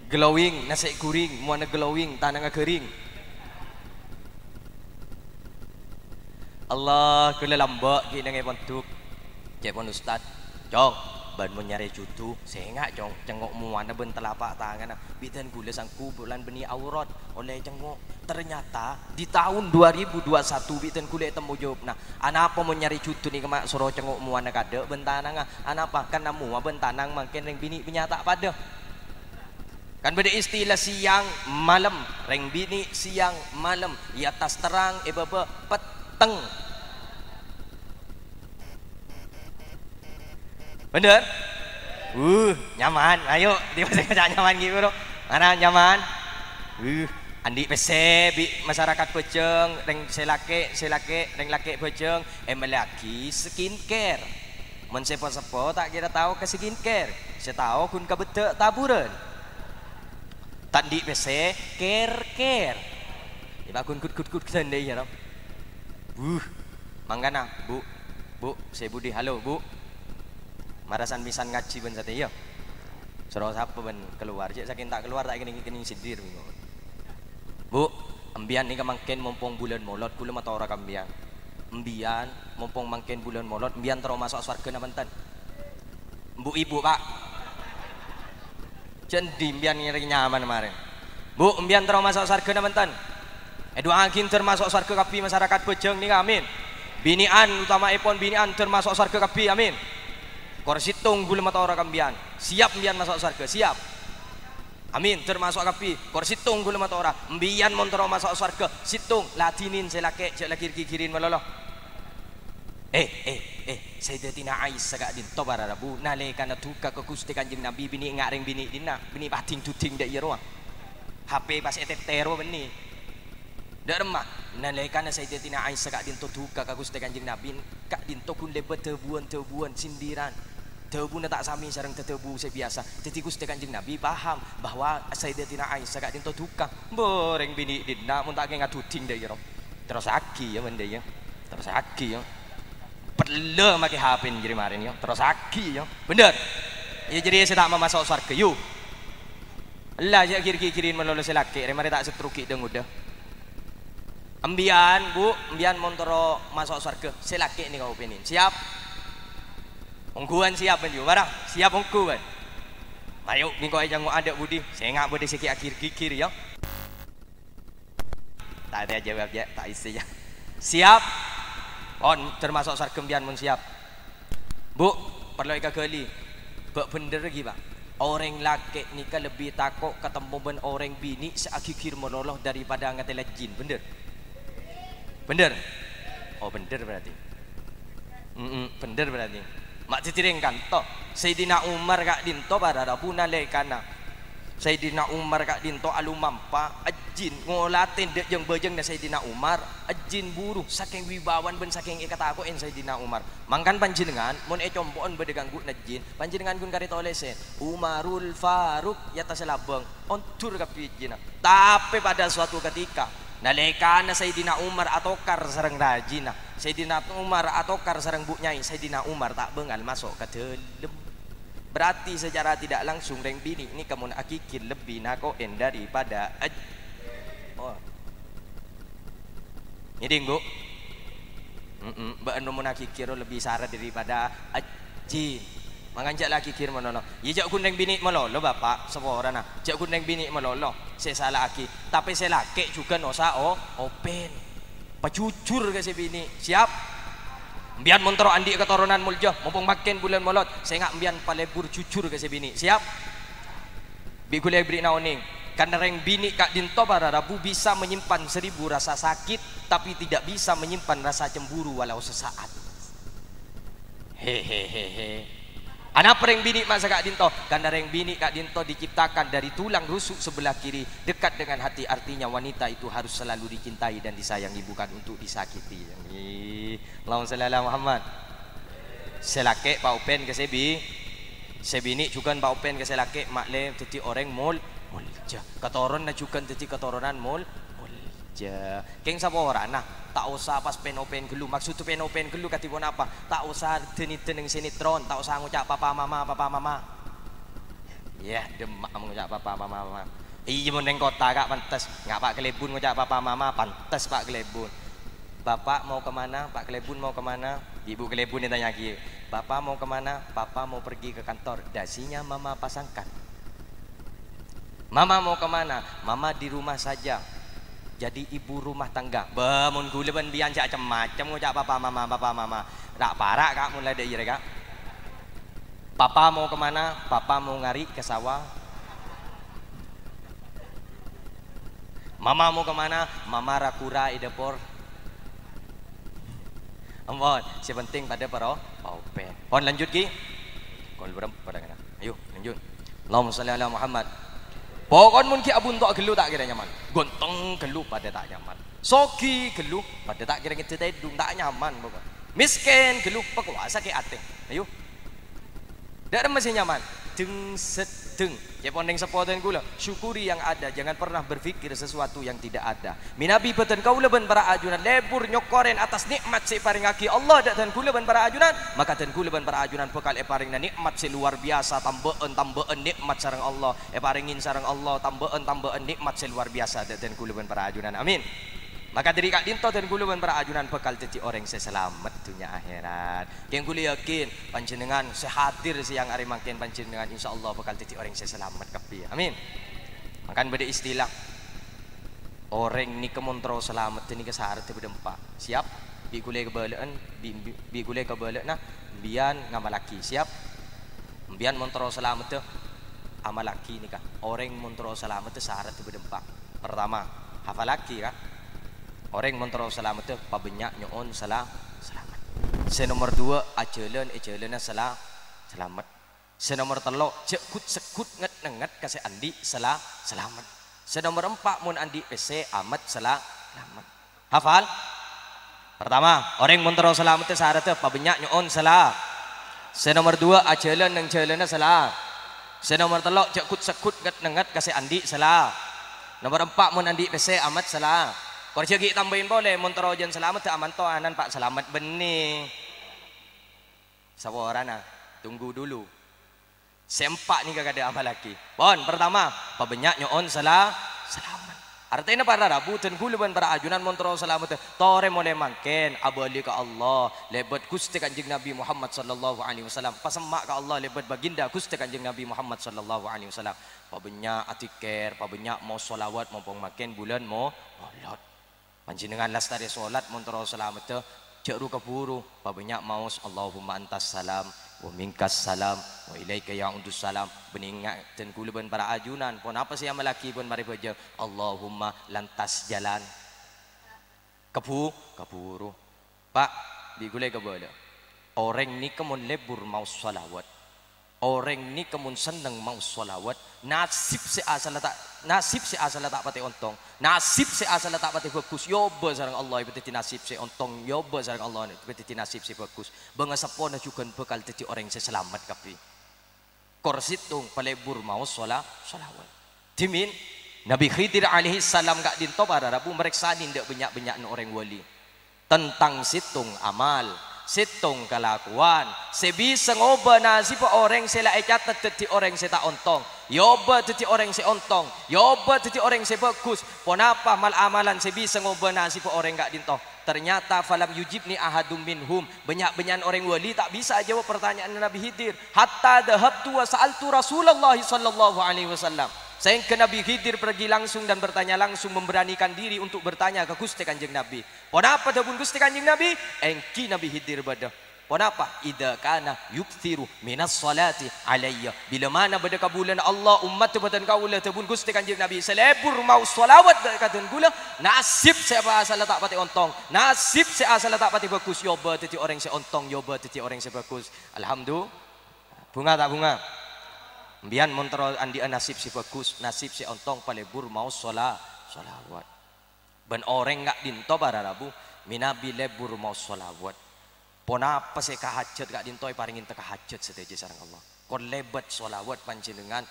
Glowing, nasè' ghuring, mowana glowing, tanangnga ghâring. Allah, ghulâ lambâ' ghi' neng è pondhuk. Cè' pon Ustad, "Cong, bân mon nyarè judu, sènga', Cong, cengngo' mowana bân telapa' tanganna. Bi' dân ghulâ sangghu bulân bânnè aurat, ollè cengngo'." Ternyata di tahun dua ribu dua satu bi' dân ghulâ ètemmo jâwâbbhâ. Anapa mon nyarè judu nèka ma' soro cengngo' mowana kaadâ' bân tanangnga? Anapa? Kan mowa bân tanang mangkèn rèng binè' bânnya' ta' padâ. Kan bâdâ istilah siang malem, rèng binè' siang malem, è attas terrang, è bâbâ petteng. Bhender? Wuh, nyaman. Ayo, dimma sè ngoca' nyaman ghi', Bro? Mana nyaman? Wuh, andi' pèssè bi' masyarakat bhâjâng, rèng sè lakè', sè lakè', rèng lakè' bhâjâng, èmellèyaghi skincare. Mon sè po-seppo ta' kèra tao ka skincare, sè tao ghun ka bheddhâ' taburân. Ta' andi' pèssè, kèr-kèr. Èpaghun gut-gut-gut sandhâ iyâ, Rom. Buh. Mangkana, Bu', Bu', sè budi, halo, Bu'. Mara san-mèsan ngajhi bân satèya. Soro sapa bân kalowar, cè' sakèng ta' kalowar ta' kennèng-kennèng sèndir, bingung. Bu', embiyan nèka mangkèn mompong bulân Molod, kaulâ matora ka embiyan. Embiyan, mompong mangkèn bulân Molod, embiyan terro maso' sowarghâ napa enten? Bu', Ibu, Pak. Jhâ' andi' embiyan ngèrèng nyaman marèn. Bu', embiyan terro maso' sowarghâ napa enten? Èdu'aaghi ter maso' sowarghâ kabbhi masarakat bhâjâng nèka, amin. Binè'an, utama'èpon binè'an ter maso' sowarghâ kabbhi, amin. Kor sèttong kaulâ matora ka embiyan. Siap embiyan maso' sowarghâ? Siap. Amin, ter maso' kabbhi. Kor sèttong kaulâ matora. Embiyan mon terro maso' sowarghâ, sèttong. Ladhinin sè lakè', jhâ' la gir-gigirin malolo. Eh, eh, eh, Sayyidatina Aisyah ka'dinto para rabu, nalèkana duka ka Ghustè Kanjeng Nabi, binè' nga' rèng binè' dinna', binè' pading-duding dâ' iyâ rowa. H P pas ètètè rowa bânnè. Dâ' remma, nalèkana Sayyidatina Aisyah ka'dinto duka ka Ghustè Kanjeng Nabi, ka'dinto ghun lèbât dhâbuwân-dhâbuwân, sindiran. Dhâbuna ta' samè sareng dhâ-, dhâbu sè biyasa. Dhâddhi Ghustè Kanjeng Nabi paham bahwa Sayyidatina Aisyah ka'dinto duka. Mbâ rèng binè' dinna' mon ta' kènga duding dâ' iyâ, ro. Terrosaghi, yâ, bân dâ' iyâ. Terrosaghi, yâ. Pellâ makè H P jârèya marèn, yâ. Terrosaghi, yâ. Bhender. Iyâ, jârèya sè ta' mamaso' sowarghâ, yu. Ella, jhâ' gir-gigirin malolo sè lakè', rè marè ta' setrughi' dâ-ngodâ. Embiyan, Bu', embiyan mon terro maso' sowarghâ, sè lakè' nèka opènèn. Siap? Ongghuwân siap, bân, yu, para? Siap ongghuwân? Mayu, mèngko' ècangngo'a dâ' budi, sènga' bâdâ sè ghi' agir-gigir, yâ. Ta' ada jawab, yâ, ta' isi, yâ. Siap? Pon, termaso' sowarghâ embiyan mon siap. Bu', parlo èkaghâli. Bâ' bhender ghi, Pak. Orèng lakè' nèka lebbi tako' katemmo bân orèng binè' sè agigir malolo daripada ngatèla jin. Bhender? Bhender? Oh, bhender berarti. Mm-mm, bhender berarti. Ma' dhâddhi rèng kanto. Sayyidina Umar ka'dinto para rabu nalèkana Sayyidina Umar ka'dinto alomampa, ajin ngolatè dâ' jâng-bâjângnga Sayyidina Umar, ajin buru, sakèng wibawana bân sakèng èkatako'è Sayyidina Umar. Mangkana panjhennengngan, mon ècompo'on bâdâ ganggu'na jin, panjhennengngan ghun karè tolèsè, "Umarul Faruq," è attas labâng, ondur kabbhi jinna. Tapè pada suatu ketika, nalèkana Sayyidina Umar atokar sareng rajina, Sayyidina Umar atokar sareng bu' nyaè, Sayyidina Umar ta' bângal maso' ka dâlem. Berarti secara tidak langsung rèng binè' nèka mon agigir lebbi nako'è daripada aj-, oh. Ngèdhing, Bu'? Mm-mm, bâ'na mon agigir lebbi sara daripada ajin. Mangkana jhâ' la agigir malolo. Iyâ, jhâ' ghun rèng binè' malolo, Bapa', saporana. Jhâ' ghun rèng binè' malolo sè sala'aghi. Tapè sè lakè' jhughân osa o-, open. Pajhujhur ka sè binè'. Siap? Embiyan mon terro andi' katoronan molja, mompong makken bulân Molod, sènga' embiyan palebur jujur ka sè binè'. Siap? Bi' ghulâ èberri'na onèng, karna rèng binè' ka'dinto para rabu bisa menyimpan seribu rasa sakit, tapi tidak bisa menyimpan rasa cemburu walau sesaat. Hehehehe. Anapa rèng binè' masa ka'dinto? Karna rèng binè' ka'dinto diciptakan dari tulang rusuk sebelah kiri, dekat dengan hati, artinya wanita itu harus selalu dicintai dan disayangi, bukan untuk disakiti. Ih, Allahumma shalli ala Muhammad. Sè lakè' paopen ka sè bi-, sè binè' jhughân paopen ka sè lakè', ma'lè dhâddhi orèng mol-, molja. Katoronna jhughân dhâddhi katoronan mol-, molja. Kèng saporana, ta' osa pas pen-open ghâllu. Maksodda pen-open ghâllu kadhi ponapa? Ta' osa dâ-nèdâ neng sinetron, ta' osa ngoca' papa mama, papa mama. Yah, dâmma' ngoca' papa mama, mama. Iyâ, mon neng kottha, Ka', pantes. Nga' Pa' Kalèbun ngoca' papa mama, pantes Pa' Kalèbun. "Bapak mau ke mana? Pak Kalèbun mau ke mana?" Ibu Kalèbun ètanya'aghi, "Bapak mau ke mana?" "Papa mau pergi ke kantor. Dasinya mama pasangkan." "Mama mau ke mana?" "Mama di rumah saja. Jadi ibu rumah tangga." Bâ, mon ghulâ bân biyan sè cem-macem ngoca' papa mama, papa mama. Ra'-para', Ka', mon la dâ' iyâ rè, Ka'. "Papa mau ke mana?" "Papa mau ngari' ke sawah." "Mama mau ke mana?" "Mama ra-ghura è dâpor." Ampon, sè penting padâ paro-, paopen. Pon lanjut, Ki. Kon lurem padâ ngana. Ayo, lanjut. Allahumma shalli ala Muhammad. Pokon mon ghi' abunto'a ghâllu ta' kèra nyaman. Gonteng ghâllu padâ ta' nyaman. Soghi ghâllu padâ ta' kèra ngèdhâ tèdung, ta' nyaman pokon. Miskin ghâllu pakowasa kè atè. Ayo. Dâ' remma sè nyaman. Deng-seddeng. Cè' pon neng seppo dân ghulâ, syukuri yang ada, jangan pernah berpikir sesuatu yang tidak ada. Mènabi bâdân kaulâ bân para ajunan lebur nyokorè attas nè'mat sè èparèngaghi Allah dâ' dân ghulâ bân para ajunan, maka dân ghulâ bân para ajunan bhâkal èparèngana nè'mat sè luar biasa, tambâ'ân-tambâ'ân nè'mat sareng Allah, èparèngè sareng Allah tambâ'ân-tambâ'ân nè'mat sè luar biasa dâ' dân ghulâ bân para ajunan. Amin. Maka dâri ka'dinto dân ghulâ bân para ajunan bhâkal dhâddhi orèng sè salamet dhunnya akhèrat. Kèng ghulâ yakin, panjhennengngan sè hadir sèyang arè mangkèn, panjhennengngan insyaallah bhâkal dhâddhi orèng sè salamet kabbhi. Amin. Mangkana bâdâ istilah, orèng nèka mon terro salamet nèka saradda bâdâ empa'. Siap? Bi' ghulâ kabâlâ'ân, bi', bi', bi' ghulâ kabâlâ'na, embiyan ngamallaghi. Siap? Embiyan mon terro salamet, amallaghi nèka. Orèng mon terro salamet saradda bâdâ empa'. Pertama, hafalaghi, Ka'. Orèng mon terro salamet, pabânnya' nyo'on sala-, salamet. Sè nomer duwâ', ajhâlân è jhâlânna sala-, salamet. Sè nomer tello', jhâ' ghut-segghut ngèt-nèngngèt ka sè andi' sala-, salamet. Sè nomer empa', mon andi' pèssè, amèt sala-, salamet. Hafal? Pertama, orèng mon terro salamet saradda pabânnya' nyo'on sala-, sè nomer duwâ', ajhâlân neng jhâlânna sala-, sè nomer tello', jhâ' ghut-segghut ngèt-nèngngèt ka sè andi' sala-, nomer empa', mon andi' pèssè, amèt sala-, kor jhâ' ghi' tambâi polè, mon terro jân salamet, aman towanan, Pa', salamet bânnè. Saporana, tunggu dulu. Sè empa' nèka kadâ' amallaghi. Pon, pertama, pabânnya' nyo'on sala-, salamet. Artèna para rabu dân ghulâ bân para ajunan mon terro salamet, torè molè mangkèn, abâli ka Allah, lèbât Ghustè Kanjeng Nabi Muhammad sallallahu alaihi wasallam. Pasemma' ka Allah lèbât baginda Ghustè Kanjeng Nabi Muhammad sallallahu alaihi wasallam. Pabânnya' adzikir, pabânnya' maos shalawat, mompong mangkèn bulân mo-, Molod. Panjhennengngan lastarè sholat mon terro salamet, jhâ' ru-kaburu, pabânnya' maos, "Allahumma antas salam, wa minkas salam, wa ilaika ya'udus salam." Bânnè enga' dân ghulâ bân para ajunan, ponapa sè èamallaghi bân marè bhâjâng? Allahumma lantas jalan. Kabu-, kaburu. Pa', bi' ghulâ kabâlâ. Orèng nèka mon lebur maos shalawat. Orèng nèka mon senneng maos shalawat, nasib sè asalla ta', nasib sè asalla ta' patè ontong, nasib sè asalla ta' patè bhâghus, èobâ sareng Allah èpadhâddhi nasib sè ontong, èobâ sareng Allah èpadhâddhi nasib sè bhâghus. Bângaseppona jhughân bhâkal dhâddhi orèng sè salamet kabbhi. Kor sèttong palebur maos shala-, shalawat. Dhimèn, Nabi Khidir alaihissalam ka'dinto para rabu marèksanè dâ' bânnya'-bânnya'na orèng wali. Tentang sèttong amal, sèttong kalakowan sè bisa ngobâ nasibbhâ orèng sè la ècatet dhâddhi orèng sè ta' ontong, èobâ dhâddhi orèng sè ontong, èobâ dhâddhi orèng sè bhâghus. Ponapa mal-amalan sè bisa ngobâ nasibbhâ orèng ka'dinto? Ternyata falam yujibni ahadum minhum, bânnya'-bânnya'an orèng wali ta' bisa ajâwâb partanya'anna Nabi Khidir. Hatta dhahabtu wa sa'altu Rasulullah sallallahu alaihi wasallam. Saèngghâ Nabbhi Khidir pergi langsung dan bertanya langsung, memberanikan diri untuk bertanya ka Ghustè Kanjeng Nabbhi. Ponapa dhâbuna Ghustè Kanjeng Nabbhi? Èngghi Nabbhi Khidir bâdâ. Ponapa? "Idza kana yuktsiru minas sholati alayya." Bilâ mana bâdâ kabulâna Allah, ommaddhâ bhâdhân kaulâ, dhâbuna Ghustè Kanjeng Nabbhi, sè lebur maos sholawat ka bhâdhân kaulâ, nasib sè asalla ta' patè ontong, nasib sè asalla ta' patè bhâghus, èobâ dhâddhi orèng sè ontong, èobâ dhâddhi orèng sè bhâghus. Alhamdu-, bhunga ta' bhunga? Sampèyan mon terro andi'â nasib sè bhâghus, nasib sè ontong, palebur maos shola-, sholawat. Bân orèng ka'dinto para rabu, mènabi lebur maos sholawat. Ponapa sè èkahajhât ka'dinto èparèngè tèka hajhât sadhâjâ sareng Allah. Kon lèbât sholawat panjhennengngan,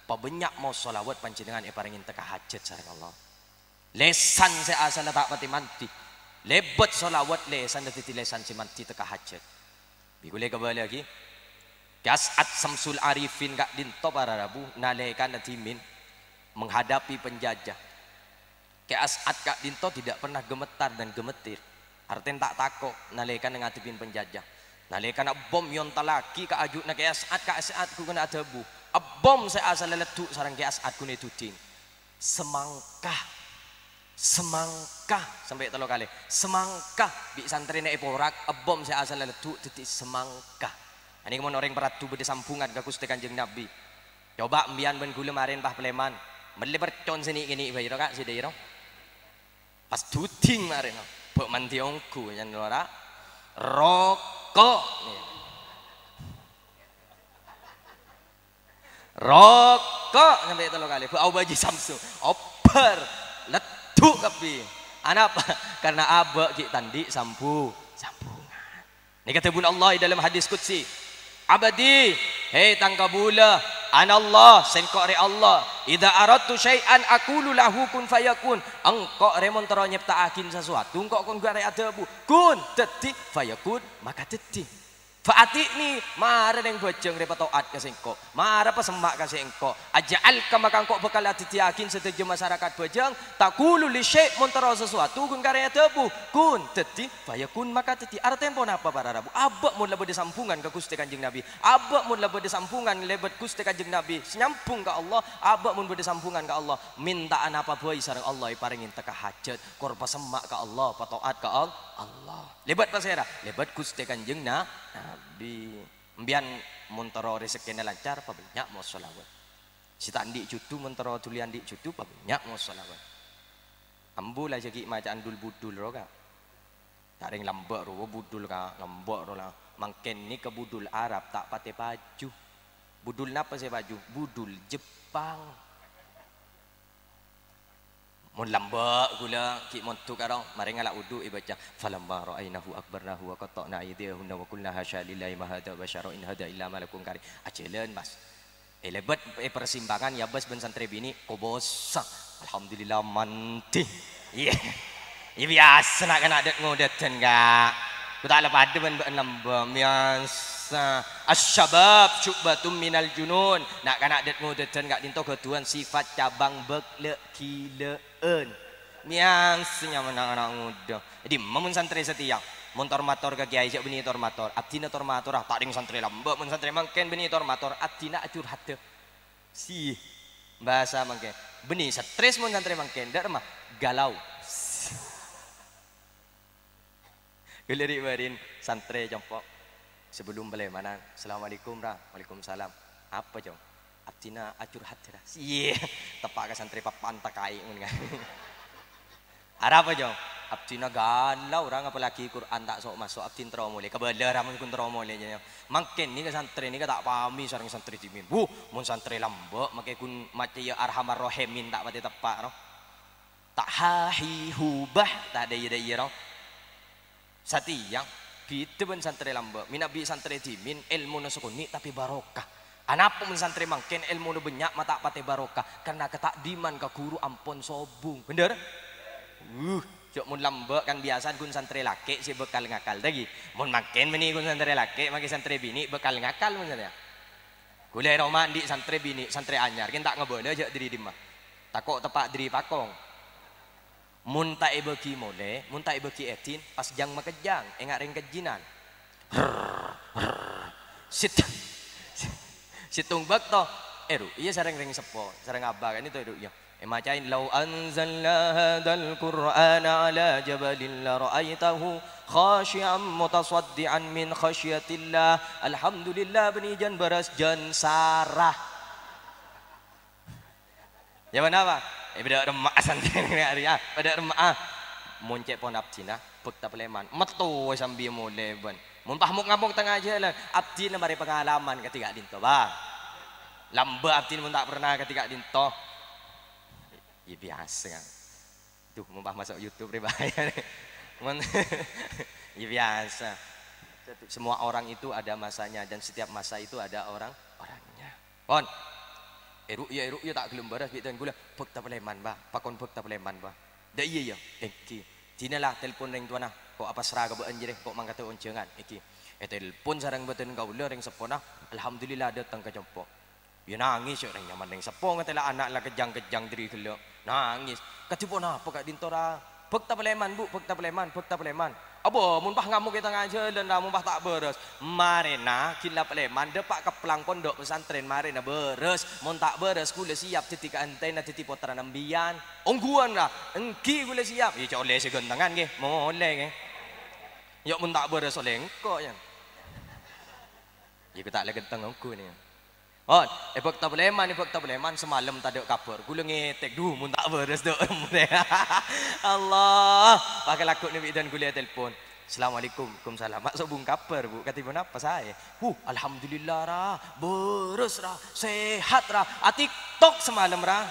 pabânnya' maos sholawat panjhennengngan èparèngè tèka hajhât sareng Allah. Lèsan sè asalla ta' patè mandhi, lèbât sholawat lèsanna dhâddhi lèsan sè mandhi tèka hajhât. Bi' kulâ kabâlâ'aghi, Kè As'ad Samsul Arifin ka'dinto para rabu, nalèkana dhimèn menghadapi penjajah. Kè As'ad ka'dinto tidak pernah gemetar dan gemetir. Artèna ta' tako' nalèkana ngadhebbhi penjajah. Nalèkana bom èontallaghi ka aju'na Kè As'ad, Kè As'ad ghun adhâbu, "Bom sè asalla leddhu' sareng Kè As'ad ghun èduding." Samangka, samangka, sampè' tello kalè. Samangka, bi' santrèna èporak, bom sè asalla leddhu' dhâddhi samangka. Anèka mon orèng parlo bâdâ sambhungan ka Ghustè Kanjeng Nabbhi. Coba' sampèyan bân ghulâ marèn pas palèman. Mellè percon sè nè'-kènè' bhâi ro, Ka', sè dhâi ro. Pas duding marèn, bâ' mandhi ongghu, yan lora. Roko'. Roko' sampè' tello kalè. Bâ' aobâ Haji Samsu. Obbhâr. Leddhu' kabbhi. Anapa? Karna abâ' ghi' ta' andi' sambhu-, sambhungan. Nèka dhâbuna Allah è dâlem hadis qudsi, "Abdi, he, tang kabulâ, ana Allah, sèngko' rè Allah. Idza aradtu syai'an aqulu lahu kun fayakun." Engko' rè mon terro nyèpta'aghin sasuatu, engko' kon ghârè adhâbu, "Kun, dhâddhi, fayakun, maka dhâddhi." Fa ati'ni, mara neng bhâjâng rè pato'at ka sèngko', mara pasemma' ka sèngko'. Aja'alka, maka engko' bhâkal adhâddhiyâghin sadhâjâ masarakat bhâjâng, taqulu li syai', mon terro sasuatu ghun karè adhâbu, kun, dhâddhi, fayakun, maka dhâddhi. Artèna ponapa para rabu? Abâ' mon la bâdâ sambhungan ka Ghustè Kanjeng Nabbhi, abâ' mon la bâdâ sambhungan lèbât Ghustè Kanjeng Nabbhi, sè nyambhung ka Allah, abâ' mon bâdâ sambhungan ka Allah, mènta'a napa bhâi sareng Allah èparèngè tèka hajhât, kor pasemma' ka Allah, pato'at ka Al-, Allah. Lèbât pasèra? Lèbât Ghustè Kanjeng Na-, Nabbhi. Sampèyan mon terro rèzekkèna lancar, pabânnya' maos shalawat. Sè ta' andi' jhudhu, mon terro dhuli andi' jhudhu, pabânnya' maos shalawat. Ambu la jhâ' ghi' maca'an dul-budul ro, Ka'. Ta' rèng lambâ' ro, budul, Ka', lambâ' ro la. Mangkèn nèka budul Arab ta' patè paju. Budul napa sè paju? Budul Jepang. Mon lambâ' ghulâ ghi' mondhuk karo, marè ngala' wudu' èbâca, "Falamma ra'ainahu akbarnahu wa qatta'na aydiyahunna wa qulna hasya lillahi ma hadza basyara in hadza illa malakun karim." Ajhâlân, Mas. È lèbât è persimpangan, èabâs bân santrè binè', kobâsa. Alhamdulillah, mandhi. Iyâ. Iyâ, biyasa na'-kana' dât-ngodâdhân, Ka'. Ku ta' la padâ bân bâ'na lambâ', biyasa. Asy-syabab syu'batun minal junun. Na'-kana' dât-ngodâdhân ka'dinto ghâdhuwân sifat cabang bâk-, lè'-ghilâ'ân. Mèyas nyamana ana' ngodâ. È dimma mon santrè satèya? Mon tor-mator ka kèyaè, jhâ' bânnè tor-mator. Abdhina tor-mator, ah, ta' rèng santrè lambâ'. Mon santrè mangkèn bânnè tor-mator, abdhina acurhadhâ. Si, bhâsa mangkèn. Bânnè strès mon santrè mangkèn. Dâ' remma, galau. Ghulâ ri'-bâri'na santrè compo'. Sabellum palèmanan, "Assalamualaikum, Ra." "Waalaikumsalam." "Apa, Cong?" "Abdhina acurhadhâ, Ra." Iyâ, teppa' ka santrè pappa'an takaè mon, Ka'. "Arapa, Cong?" "Abdhina galau, Ra, apalagi Qur'an ta' so'-maso'. Abdhina terro molè." "Kabâlâ, Ra, mon ghun terro molè, Cong." Mangkèn nèka santrè nèka ta' pamè sareng santrè dhimèn. Wuh, mon santrè lambâ', mangkèn ghun macaya Arhamar Rahimin ta' patè teppa', ro. Ta' ha hi hu bah, ta' dâ' iyâ-dâ' iyâ, ro. Satèya, bhidhâ bân santrè lambâ'. Mènabi santrè dhimèn, èlmona sakonè', tapè barokah. Anapa mon santrè mangkèn, èlmona bânnya', ma' ta' patè barokah? Karna kata'dhiman ka ghuru ampon sobung. Bhender? Wuh, jhâ' mon lambâ' kan biyasana ghun santrè lakè' sè bhâkal ngakal, ta' ghi? Mon mangkèn bânnè ghun santrè lakè', mangkèn santrè binè' bhâkal ngakal, mon satèya. Ghulâ è roma andi' santrè binè', santrè anyar, kèng ta' ngabâlâ jhâ' dâri dimma. Tako' teppa' dâri pakong. Mon ta' èbâghi molè, mon ta' èbâghi èdin, pas jâng makejjhâng, ènga' rèng kejjhinan. Sèt-, sèttong bâkto, Èru'ya sareng rèng seppo, sareng abah kan itu èru'ya. Èmacaè, "Lau anzalna hadzal Qur'ana 'ala jabalin la ra'aitahu khashi'an mutasaddian min khasyatillah." Alhamdulillah, bânnè jân bârâs, jân sara. Ya, ponapa? Eh, padâ remma'a santrè arèya, padâ remma'a. Mon cè' pon abdhina, bhâkta palèman. Metto sambi molè, bân. Mon pas mok-ngamok tengnga jhâlân, abdhina marè pangalaman kadhi ka'dinto, Bang. Lambâ' abdhina mon ta' pernah kadhi ka'dinto. Ya, biyasa, kan. Duh, mon pas maso' YouTube rè bahaya, rè. Mon, ya, biyasa. Semua orang itu ada masanya, dan setiap masa itu ada orang-orangnya. Pon. Èru'ya, èru'ya ta' ghellem bârâs bi' dân kaulâ. Bhâkta palèman, Bâ. Pakon bhâkta palèman, Bâ. Dâ' iyâ, yâ. Èngghi. Dina la telpon rèng towana. Ko' apasra ka bâ'ân jârèya, ko' mangkada onjhângan. Èngghi. Ètelpon sareng bâdân kaulâ rèng seppona. Alhamdulillah dâteng ka compo'. Yâ nangès, yâ, rèng nyaman rèng seppo ngatèla' ana' la kejjhâng-kejjhâng dâri ghellâ'. Nangès. Kadhi ponapa ka'dinto, ra? Bhâkta palèman, Bu, bhâkta palèman, bhâkta palèman. Abâ, mon pas ngamok è tengnga jhâlân, ra, mon pas ta' bârâs. Marèna, ghi' la palèman, dâpa' ka plang pondhuk pesantren, marèna bârâs. Mon ta' bârâs, kaulâ siap dhâddhi kaantèna, dhâddhi pottrana embiyân. Ongghuwân, ra? Èngghi kaulâ siap. Yâ, cè' ollè sè ghentengan, ghi. Molè, ghi. Yâ, mon ta' bârâs ollè engko', yâ. Yâ, ghi' ta' la ghenteng ongghu, nè. Pon, è bâkto palèman, è bâkto palèman, samalem tadâ' kabhâr. Kaulâ ngètèk, "Dhu, mon ta' bârâs, dhu." Allah, pagghâ lagghu' nè bi' dân kaulâ ètelpon. "Assalamualaikum." "Waalaikumsalam." "Ma' sobung kabhâr, Bu? Kadhi ponapa saè?" "Huh, alhamdulillah, ra. Bârâs, ra. Sehat, ra. A-TikTok samalem, ra."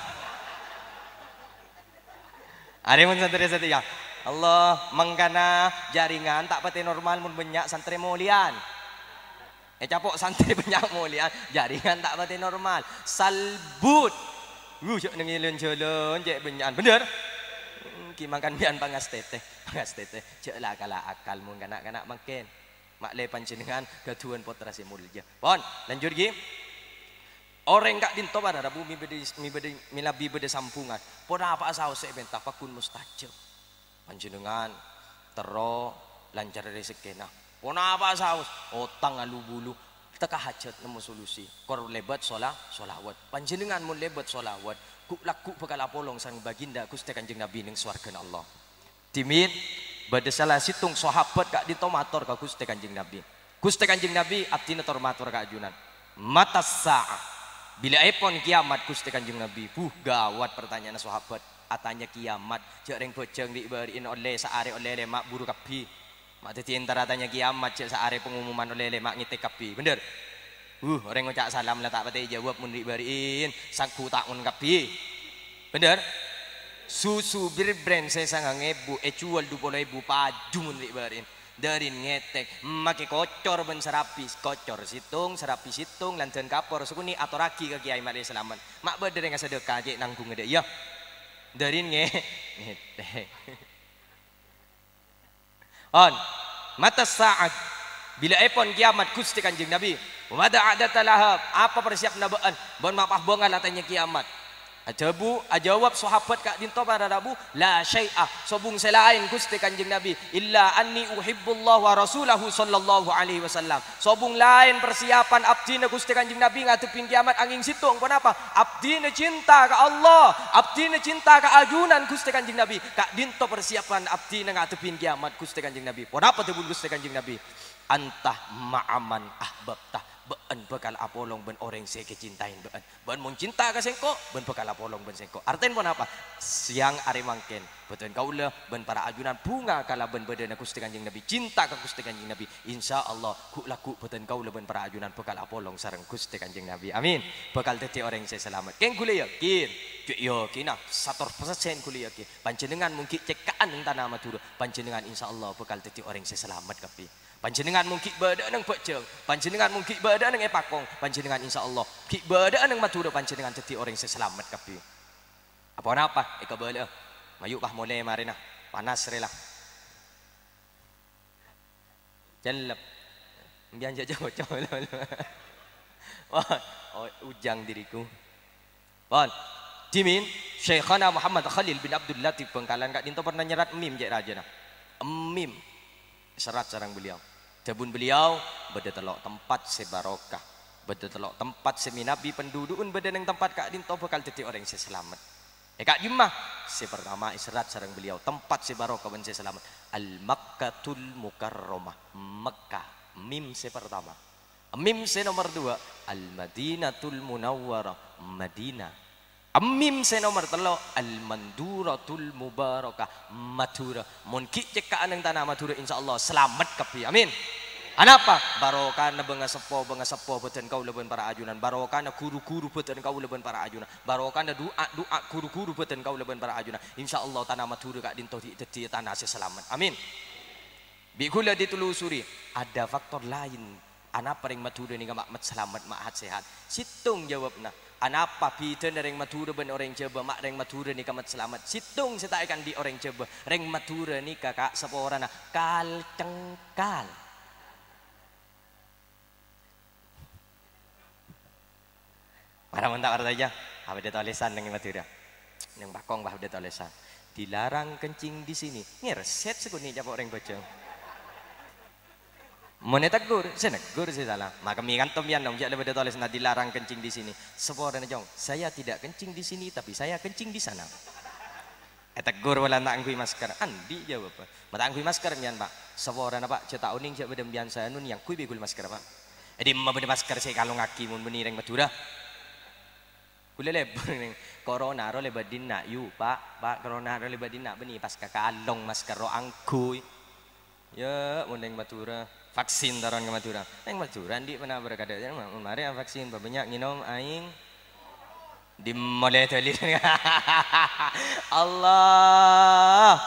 Arè mon santrè satèya. Allah, mangkana jaringan ta' patè normal mon bânnya' santrè molèyan. Ècapo' santrè bânnya' molèyan, jaringan ta' patè normal. Salbut. Wuh, jhâ' neng è jhâlân-jhâlân, cè' bânnya'an. Bhender? Hmm, ghi' mangkana biyân pangastètè. Pangastètè. Jhâ' la kala akal mon kana'-kana' mangkèn. Ma'lè panjhennengngan ghâdhuwân pottra sè molja. Pon, lanjut ghi. Orèng ka'dinto para rabu mè bâdâ, mè bâdâ, mè labi bâdâ sambhungan. Ponapa'a saos sè èpènta pagghun mustajab. Panjhennengngan terro lancar rezekkèna. Ponapa'a saos, otang alu-bulu, teka hajhât nemmo solusi. Kor lèbât shola-, sholawat. Panjhennengngan mon lèbât sholawat, ghu'-, lagghu' bhâkal apolong sareng baginda Ghustè Kanjeng Nabi neng sowarghâna Allah. Dhimèn, bâdâ sala sèttong sahabat ka'dinto mator ka Ghustè Kanjeng Nabi, "Ghustè Kanjeng Nabi, abdhina tor mator ka ajunan. Mata sa'ah? Bilâèpon kiyamat, Ghustè Kanjeng Nabi?" Buh, gawat pertanyaanna sahabat. Atanya kiyamat, jhâ' rèng bhâjâng ri'-bâri'in ollè saarè ollè lèma' buru kabbhi. Ma' dhâddhi èntara tanya kiyamat, jhâ' saarè pengumuman ollè lèma' ngètèk kabbhi. Bhender? Huh, orèng ngoca' salam la ta' patè èjâwâb mon ri'-bâri'in, sangghu ta' mon kabbhi. Bhender? Susu Bear Brand sè sangang èbu èjhuwâl du polo èbu paju mon ri'-bâri'in. Dârin ngètèk, makè kocor bân sarabi, kocor sèttong, sarabi sèttong, lanjhân kapor, sakonè' atorraghi ka Kèyaè marè salamet. Ma' bâdâ rèng asadhâka cè' nangghungnga dâ' iyâ. Dârin ngè-, ngètèk. On. Mata sa'ah? Bilâèpon kiyamat, Ghustè Kanjeng Nabi? Wa madza a'dadta laha? Apa parsiyapanna bâ'ân? Bân ma' pas bângal atanya kiyamat? Ajâbu-, ajâwâb sahabat ka'dinto para rabu, "La syai'a, sobung sè laèn, Ghustè Kanjeng Nabi, illa anni uhibbullaha wa rasulahu sallallahu alaihi wasallam." Sobung laèn parsiyapan abdhina Ghustè Kanjeng Nabi ngadhebbhi kiyamat angèng sèttong. Ponapa? Abdhina cinta ka Allah, abdhina cinta ka ajunan Ghustè Kanjeng Nabi. Ka'dinto parsiyapan abdhina ngadhebbhi kiyamat Ghustè Kanjeng Nabi. Ponapa dhâbuna Ghustè Kanjeng Nabi? "Anta ma'a man ahbabta." Bâ'ân bhâkal apolong bân orèng sè èkacintaè bâ'ân. Bâ'ân mon cinta ka sèngko', bâ'ân bhâkal apolong bân sèngko'. Artèna ponapa? Sèyang arè mangkèn, bhâdhân kaulâ bân para ajunan bhunga kalabân bâdâna Ghustè Kanjeng Nabi, cinta ka Ghustè Kanjeng Nabi. Insyaallah, ghu'-, lagghu' bhâdhân kaulâ bân para ajunan bhâkal apolong sareng Ghustè Kanjeng Nabi. Amin. Bhâkal dhâddhi orèng sè salamet. Kèng ghulâ yakin? Cè' yakinna, sator persen ghulâ yakin. Panjhennengngan mon ghi' cèkka'an neng tana Madhurâ, panjhennengngan insyaallah bhâkal dhâddhi orèng sè salamet kabbhi. Panjhennengngan mon ghi' bâdâ'â neng Bhâjâng, panjhennengngan mon ghi' bâdâ'â neng Èpakong, panjhennengngan insyaallah ghi' bâdâ'â neng Madhurâ, panjhennengngan dhâddhi orèng sè salamet kabbhi. Aponapa èkabâlâ'â? Mayu' pas molè marèna. Panas rè la. Cellep. Mbiyan jhâ' cocok. Wah, oh, ujang diriku. Pon. Dhimèn, Syaikhana Muhammad Khalil bin Abdul Latif Bhângkalan ka'dinto pernah nyerrat mim cè' rajâna. Mim. Serrat sareng beliau. Dhâbuna beliau, bâdâ tello' tempat sè barokah. Bâdâ tello' tempat sè mènabi penduduk bâdâ neng tempat ka'dinto bhâkal dhâddhi orèng sè salamet. È ka'dimma? Sè partama èserrat sareng beliau, tempat sè barokah bân sè salamet. Al-Makkatul Mukarramah, Mekkah. Mim sè partama. Mim sè nomer duwâ', Al-Madinatul Munawwarah, Madinah. Mim sè nomer tello', Al-Manduratul Mubarakah, Madhurâ. Mon ghi' cèkka'an neng tana Madhurâ, insyaallah salamet kabbhi. Amin. Anapa? Barokana bângaseppo, bângaseppo bâdân kaulâ bân para ajunan. Barokana ghuru-ghuru bâdân kaulâ bân para ajunan. Barokana du'a-du'a ghuru-ghuru bâdân kaulâ bân para ajunan. Insyaallah tana Madhurâ ka'dinto ghi' dhâddhiyâ tana sè salamet. Amin. Bi' ghulâ ditelusuri, ada faktor lain. Anapa rèng Madhurâ nèka ma', ma' salamet, ma' hat-sehat? Sèttong jawabna. Anapa bhidhâna rèng Madhurâ bân orèng Jhâbâ? Ma' rèng Madhurâ nèka ma' salamet. Sèttong sè ta' èkaandi' orèng Jhâbâ. Rèng Madhurâ nèka, Ka', saporana kal-cengkal. Mara mon ta' parcajâ, abâdâ tolèsan neng Madhurâ. Neng Pakong, bâ, abâdâ tolèsan. "Dilarang kencing di sini." Ngèrset sakonè' capo' rèng bhâjâng. Mon ètegghur, sè negghur sè sala. Makemmè kanto mèyan dong, jhâ' la bâdâ tolèsanna, "Dilarang kencing di sini." Saporana, "Cong, saya tidak kencing di sini, tapi saya kencing di sana." Ètegghur polana ta' ngangghuy masker. Andi' jawabhâ. "Ma' ta' ngangghuy masker mèyan, Pak?" Saporana, "Pak, jhâ' ta' onèng jhâ' bâdâ mèyan sè anu nyangghuy bi' ghulâ masker, Pak." "È dimma bâdâ masker sè èkalongngaghi mon bânnè rèng Madhurâ?" Ghulâ lebur neng, "Corona ro lèbât dinna', yu, Pak, Pak, corona ro lèbât dinna', bânnè pas ka kalong masker ro angghuy." Ya, mon neng Madhurâ, vaksin taron ka Madhurâ. Neng Madhurâ andi' panapa bârâkadâ, ya, ma-, marè vaksin, pabânnya' ngènom aèng. Dimolè dalil. Allah.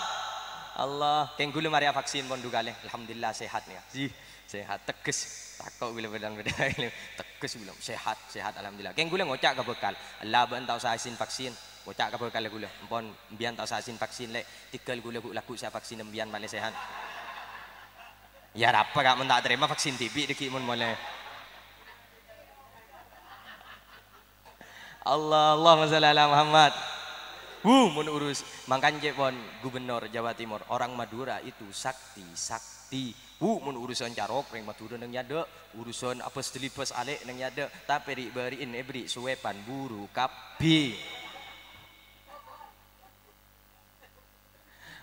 Allah. Kèng ghulâ marè vaksin pon du kalè. Alhamdulillah sehat nèka. Ji, sehat. Tegghes. Tako' ghulâ bâdân-bâdân. Tegghes ghulâ. Sehat, sehat. Alhamdulillah. Kèng ghulâ ngoca' ka bhâkal. Ella bâ'en ta' osa asin vaksin. Ngoca' ka bhâkal ghulâ. Empon, embiyân ta' osa asin vaksin, Lè'. Tèghâl ghulâ ghu'-lagghu' sè avaksin embiyân malè sehat. Ya, arapa, Ka', mon ta' tarèma vaksin dhibi' dhâggi' mon molè. Allah, Allahumma shalli ala Muhammad. Wuh, mon urus, mangkana cè' pon gubernur Jawa Timur, orang Madura itu sakti, sakti. Wuh, mon urusan carok, rèng Madhurâ neng è adâ', urusan abâs-delibâs alè' neng è adâ', tapè ri'-bâri'en èberri' suwèpan buru kabbhi.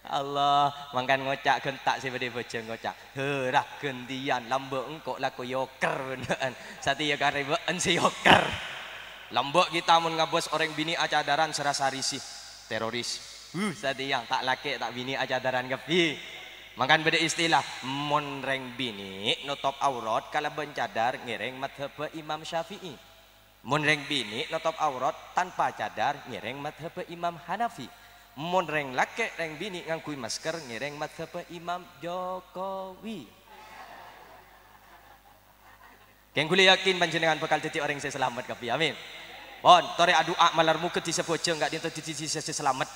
Allah, mangkana ngoca' ghânta' sè bâdâ è bhâjâng ngoca', "Hèra, ghântèyan, lambâ' engko' lako yoker bân bâ'en. Satèya karè bâ'en sè yoker." Lambâ' kita mon ngabâs orèng binè' acadaran sè rassa risih, teroris. Huh, satèya ta' lakè' ta' binè' acadaran kabbhi. Mangkana bâdâ istilah, mon rèng binè' notop aurat kalabân cadar ngèrèng madhabbhâ Imam Syafi'i. Mon rèng binè' notop aurat tanpa cadar, ngèrèng madhabbhâ Imam Hanafi. Mon rèng lakè' rèng binè' ngangghuy masker, ngèrèng madhabbhâ Imam Jokowi. Kèng ghulâ yakin panjhennengngan bhâkal dhâddhi orèng sè salamet kabbhi. Amin. Pon, torè adu'a malar moghâ dhisa bhâjâng ka'dinto dhâddhi dhisa sè salamet.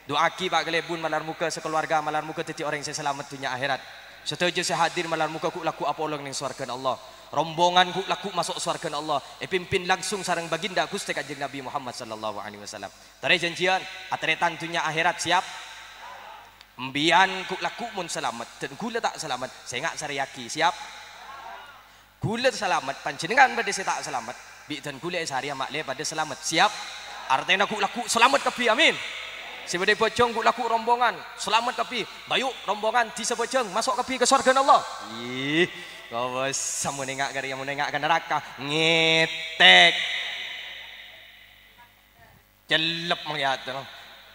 Du'aaghi, Pa', kalèbun, malar moghâ sakaluwarga, malar moghâ dhâddhi orèng sè salamet dhunnya akhèrat. Sadhâjâ sè hadir malar moghâ ghu'-lagghu' apolong neng sowarghâna Allah. Rombongan ghu'-lagghu' maso' sowarghâna Allah, èpimpin langsung sareng Baginda Ghustè Kanjeng Nabi Muhammad sallallahu alaihi wasallam. Tarè janjiyân, atarètan dhunnya akhèrat, siap? Embiyân ghu'-lagghu' mon salamet, dhân ghulâ ta' salamet, sènga' sarèyaghi, siap? Ghulâ salamet, panjhennengngan bâdâ sè ta' salamet, bi' dhân ghulâ èsarèya ma'lè padâ salamet. Siap? Artèna ghu'-lagghu' salamet kabbhi, amin. Sè bâdâ è bhâjâng ghu'-lagghu' rombongan, salamet kabbhi. Mayu, rombongan dhisa bhâjâng, maso' kabbhi ka sowarghâna Allah. Ih, kobâsa mon enga' ka rèya, mon enga' ka naraka. Ngètèk. Cellep mangkèya atoro.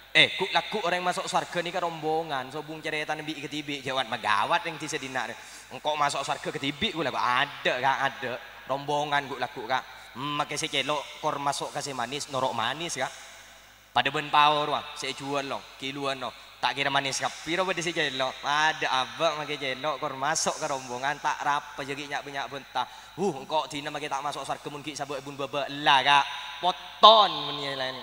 Eh, ghu'-lagghu' orèng maso' sowarghâ nèka rombongan, sobung carètana bi' kadhibi', jhâ' mat-maghâbât rèng dhisa dinna' rè. Engko' maso' sowarghâ kadhibi' ghu'-lagghu', adâ', Ka', adâ'. Rombongan ghu'-lagghu', Ka'. Makè sè cèlo' kor maso' ka sè manis, noro' manis, Ka'. Padâ bân pao rowa, sè èjhuwâl, no, kiloan, no. Ta' kèra manis kabbhi ro bâdâ sè cèlo'. Adâ' abâ' makè cèlo' kor maso' ka rombongan, ta' rapa jâ' ghi' nya'-bânnya' bânta. Huh, engko' dina makè ta' maso' sowarghâ mon ghi' sabâ' èbun bâbâ. Ella, Ka'. Potton mon yè laèn.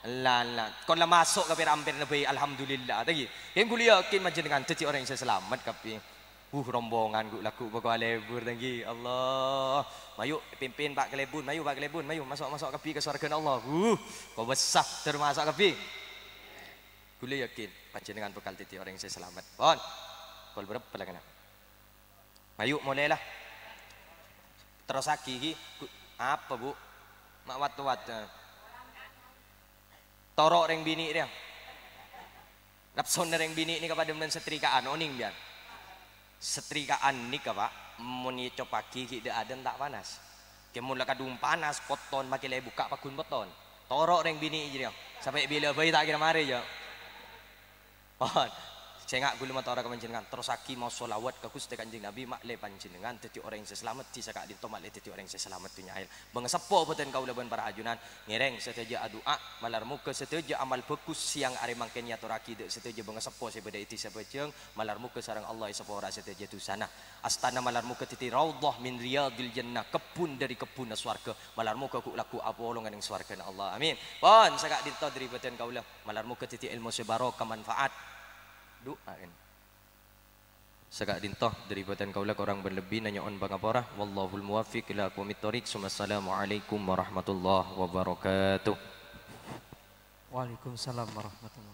Ella, ella. Kon la maso' ka pèr-ampèrra bhâi, alhamdulillah. Taghi. Kèng ghulâ yakin panjhennengngan dhâddhi orèng sè salamet kabbhi. Huh, rombongan ghu'-lagghu' pokok alèbur, taghi. Allah. Mayu, pimpin, Pa', kalèbun. Mayu, Pa', kalèbun. Mayu, maso', maso' kabbhi ka sowarghâna Allah. Huh, kobâsa, tor maso' kabbhi. Ghulâ yakin, panjhennengngan bhâkal dhâddhi orèng sè salamet. Pon. Pokol bârâmpa la kèna? Mayu, molè la. Terrosaghi ghi, gu-, apa, Bu? Ma' wat-wat, eh. Toro' rèng binè' rèya. Napsona rèng binè' nèka padâ bân setrika'an, onèng biyân. Setrika'an nèka, Pa', mon ècoppaghi ghi' dâ'-adâ' ta' panas. Kè mon la kadhung panas, potton, makè la èbukka' pagghun potton. Toro' rèng binè' jârèya. Sampè' bilâ bhâi ta' kèra marè, jâ. Pon. Sènga' ghulâ matora ka panjhennengngan, terrosaghi maos sholawat ka Ghustè Kanjeng Nabi, ma'lè panjhennengngan dhâddhi orèng sè salamet, dhi saka'dinto ma'lè dhâddhi orèng sè salamet dhunnya ahèr. Bângaseppo bhâdhân kaulâ bân para ajunan, ngèrèng sadhâjâ adu'a, malar moghâ sadhâjâ amal bhâghus sèyang arè mangkèn èyatorraghi dâ' sadhâjâ bângaseppo sè bâdâ è dhisa Bhâjâng, malar moghâ sareng Allah èsapora sadhâjâ dhusana. Astana malar moghâ dhâddhi raudhah min riyadhil jannah, kebbhun dhâri kebbhunna sowarghâ, malar moghâ ghu'-lagghu' apolongan neng sowarghâna Allah. Amin. Pon, saka'dinto dhâri bhâdhân kaulâ, malar moghâ dhâddhi èlmo sè barokah, manfaat. Du'aèn. Saka'dinto dhâri bhâdhân kaulâ, korang bân lebbina nyo'on pangapora. Wallahul muwaffiq ila aqwamit thoriq. Tsummassalamualaikum warahmatullahi wabarakatuh. Waalaikumsalam warahmatullahi